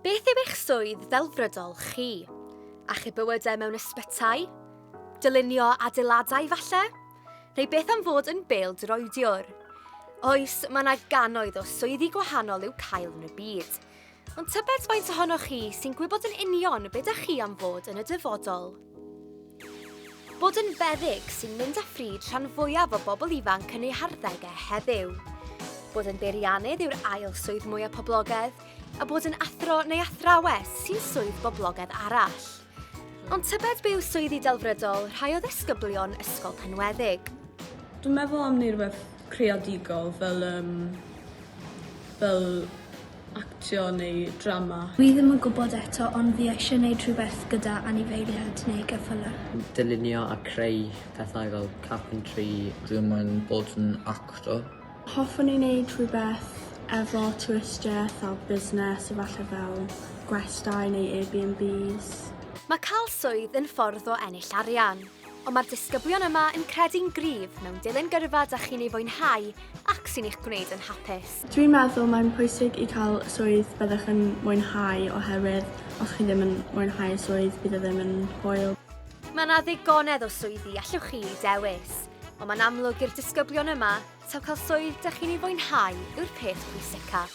Beth yw eich swydd ddelfrydol chi? Achub bywydau mewn ysbytai? Dylunio adeiladau falle? Neu beth am fod yn bêl-droediwr? Oes, mae yna gannoedd o swyddi gwahanol i'w cael yn y byd. Ond tybed faint ohonoch chi sy'n gwybod yn union be da chi am fod yn y dyfodol? Bod yn feddyg sy'n mynd â phryd rhan fwyaf o bobl ifanc yn eu harddegau heddiw. Bod yn beiriannydd yw'r ail swydd mwyaf poblogaidd, a bod yn athro neu athrawes sy'n swydd boblogaidd arall. Ond tybed be yw swyddi delfrydol rhai o ddisgyblion Ysgol Penweddig? Dwi'n meddwl am neu rhywbeth creadigol fel yym fel actio neu drama. Dwi ddim yn gwybod eto ond fi eisiau neud rhywbeth gyda anifeiliaid neu geffylau. Dylunio a creu pethau fel carpentry. Dwi moyn bod yn actor. Hoffwn i neud rhywbeth efo twristiaeth a busnes efallai fel gwestai neu Airbnbs. Mae cael swydd yn ffordd o ennill arian. Ond mae'r disgyblion yma yn credu'n gryf mewn dilyn gyrfa da chi'n ei fwynhau ac sy'n eich gwneud yn hapus. Dwi'n meddwl mae'n pwysig i cael swydd byddwch yn mwynhau oherwydd os chi ddim yn mwynhau y swydd bydd e ddim yn hwyl. Mae yna ddigonedd o swyddi allwch chi eu dewis, ond mae'n amlwg i'r disgyblion yma taw cael swydd da chi'n ei fwynhau yw'r peth pwysica.